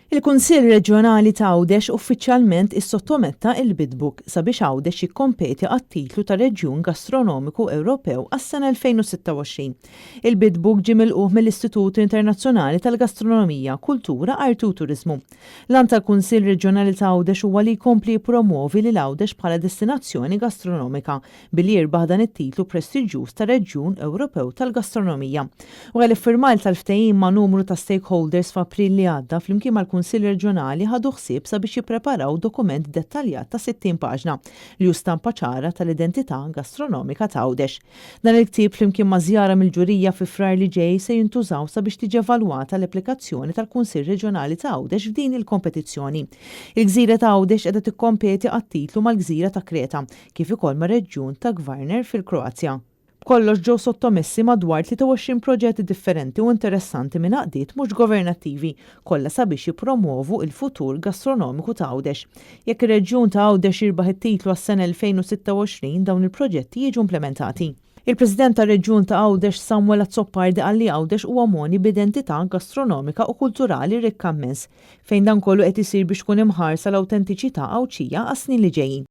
Il-Kunsill Reġjonali ta' Għawdex uffiċjalment issottometta il-Bid Book sabiex Għawdex jikkompeti għat-titlu ta' Reġjun Gastronomiku Ewropew għas-sena 2026. Il-Bid Book ġie milqugħ mill-Istitut Internazzjonali tal-Gastronomija, Kultura, Arti u Turiżmu. L-għan tal-Kunsill Reġjonali ta' Għawdex huwa li jkompli jippromwovi lil Għawdex bħala destinazzjoni gastronomika billi jirbaħ dan it-titlu prestiġjuż ta' Reġjun Ewropew tal-Gastronomija. Wara l-iffirmar tal-ftehim ma' numru ta' stakeholders f'April li għadda, flimkien mal-Kunsill Reġjonali ħadu ħsieb sabiex jippreparaw dokument dettaljat ta' 60 paġna li hu stampa ċara tal-identità gastronomika ta' Għawdex. Dan il-ktieb flimkien ma' żjara mill-ġurija fi Frar li ġej se jintużaw sabiex tiġi evalwata l-applikazzjoni tal-Kunsill Reġjonali ta' Għawdex f'din il-kompetizzjoni. Il-gżira ta' Għawdex qiegħda tikkompeti għat-titlu mal-gżira ta' Kreta, kif ukoll mar-reġjun ta' Kvarner fil-Kroazja. B'kollox ġew sottomessi madwar 23 proġett differenti u interessanti minn għaqdiet mhux governattivi, kollha sabiex jippromwovu l-futur gastronomiku ta' Għawdex. Jekk ir-reġjun ta' Għawdex jirbaħ it-titlu għas-sena 2026 dawn il-proġetti jiġu implimentati. Il-President tar-Reġjun ta' Għawdex Samuel Azzopardi qal li Għawdex huwa mogħni b'identità gastronomika u kulturali rikka mmens, fejn dan kollu qed isir biex tkun imħarsa l-awtentiċità Għawdxija għas-snin li ġejjin.